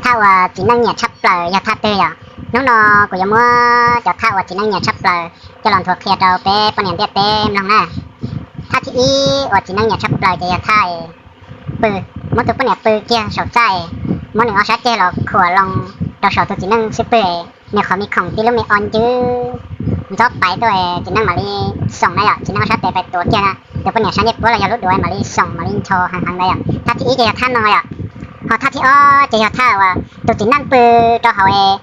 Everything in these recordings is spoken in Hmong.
Thaj uas txiv neej nyiam tshaj plaws yog thaj twg yom? Hnub no kuv yuav muab cov thaj uas txiv neej nyiam tshaj plaws coj los nthuav qhia rau peb poj niam ntiaj teb mloog na. Thaj thib ib uas txiv neej nyiam tshaj plaws ces yog thaj pw, muab tus poj niam pw kiag saum txaj, muab nws ob sab ceg los khuam loo rau saum tus txiv neej xub pwg, nws qhov me khoom tib lub me o ncwb ntxob paiv tuaj, txiv neej mam li xoom na yom, txiv neej ob sab tes pais tuav kiag na, tus poj niam sab ncej puab los yog lub duav mam li xoom mam li ncho heev heev na yom. Thaj thib ib ces yog thaj no yom. Ho thaj thib ob ces yog thaj uas tus txiv neej pw rau hauv es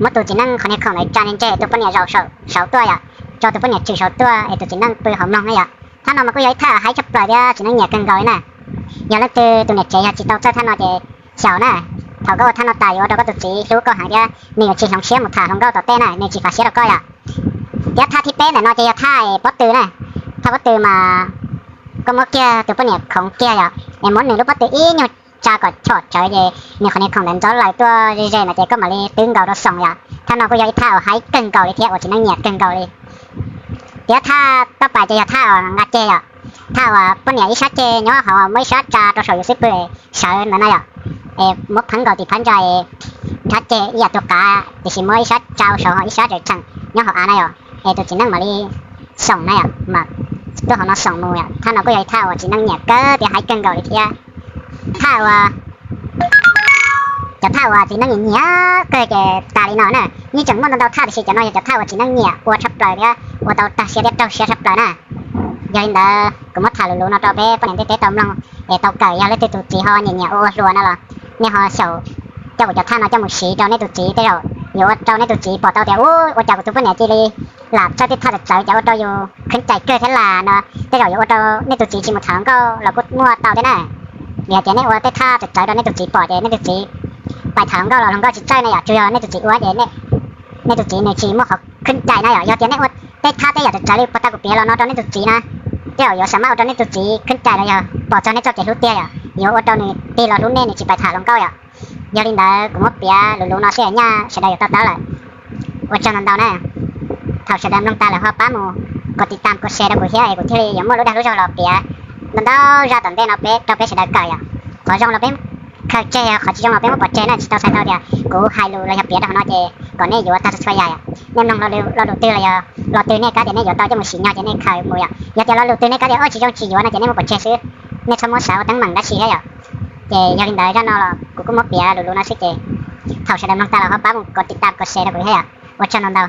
muab tus txiv neej qhov niag khoom ntawd tsa ntseg, tus poj niam zaum saum tuaj yom, tso tus poj niam tswm saum tuaj es tus txiv neej pw hauv mloog na yom. Thaj no mas kuj yog ib thaj haib tshaj plaws thiab txiv neej nyiam kawg nkaus li na. Yog leej twg tus niam tsev yog tsis tau txawj thaj no ces xyaum na, thaum koj ua thaj no tas yuav ua rau koj tus txiv hlub koj heev thiab nws yuav tsis hloov siab mus tham hluas nkauj tom tej na, nws tsis fav siab rau koj yom. Thiab thaj thib peb ntawm no ces yog thaj pob tw na. Thaj pob tw mas koj muab kiag tus poj niam khoov kiag yom, es muab nws lub pob tw ib nyuag tsa kom chom tsawv ces nws qhov niag khoom ntawd ntxob laws tuaj ze ze no ces koj mam li twb nkaus rau xoom yom. Thaj no kuj yog ib thaj uas haib kawg nkaus li thiab uas txiv neej nyiam kawg nkaus li. Thiab thaj toj pas ces yog thaj uas nqa ceg yom, thaj uas poj niam ib sab ceg nyob hauv muab ib sab tsa rau saum yus xub pwg sawv ntawd na yom, es muab pheeb nkaus tim phab ntsa, nrhab ceg ib yam tus qav tiam sis muab ib sab tsa saud ho ib sab tseem tseem nyob hauv av na yom, es tus txiv neej mam li xoom na yom, mas tuaj hauv no xoom mus yom. Thaj no kuj yog ib thaj uas txiv neej nyiam kawg thiab haib kawg nkaus li thiab. Thaj uas, cov thaj uas txiv neej nyiam nyiam kawg ces tas li no na. Yeej tseem muaj ntau ntau thaj tiam sis cov no yog cov thaj uas txiv neej nyiam ua tshaj plaws thiab ua tau tag siab thiab raug siab tshaj plaws na. Yog li ntawd kuv muab tham lus lus no rau peb poj niam ntiaj teb tau mloog es tau kawm. Yog leej twg tus txiv ho nyiam nyiam ua ua hluas no los nej ho xyaum coj kuv cov thaj no coj mus siv rau nej tus txiv, tej zaum yuav ua rau nej tus txiv pom tau tias ua cas kuv tus poj niam cia li lam txawj tej thaj txawv txawv cas ua rau yus kheev cais kawg thiab las no. Tej zaum yuav ua rau nej tus txiv tsis mus tham hluas nkauj los kuj muaj tau thiab na. Vim hais tias nej ua tej thaj txawv txawv rau nej tus txiv pom ces nej tus txiv pais tham hluas nkauj los hluas nkauj tsis txawj na yom, tsuas yog nej tus txiv ua ces nej tus txiv nws tsis muaj qhov kheev cais na yom. Yog tias nej ua tej thaj tej yam txawv txawv li puag ta kuv piav los no rau nej tus txiv na, tej zaum yuav xa maj ua rau nej tus txiv kheev cais los yog pom txog nej txoj kev hlub tiag yom, yuav ua rau nws tig los hlub nej nws tsis pais tham hluas nkauj yom. Yog li ntawd kuv muab piav lus lus no xwb nyaj sawv daws yuav to taub lawm. Ua tsaug ntau ntau na. Thaum sawv daws mloog tas lawm ho pab mus kos tiv tam kos share rau kuv thiab es kuv thiaj li yuav muaj lub dag lub zog los piav ntau ntau zaj tom ntej no peb rau peb sawv daws kawm yom. Qhov zoo los peb khaws tseg, qhov tsis zoo los peb muab pov tseg na, tsis tau txhais tau tias kuv hais lus los yog piav rau hauv no ces kom nej yuav tag txhua txhua yam yom. Nej mloog lo lus twg los yog lo twg nej kav tias nej yuav tau coj mus sim nyog ces nej khaws mus yom. Yog tias lo lus twg nej kav tias ua tsis zoo tsis yuav no ces nej muab pov tseg xwb, nej txhob muab xav ua teeb meem dab tsi thiab yom. Ces yog li ntawd zaj no los kuv kuj muab piav lus lus no xwb ces thaum sawv daws mloog tas los ho pab mus kos tiv tam kos share rau kuv thiab yom. Ua tsaug ntau ntau.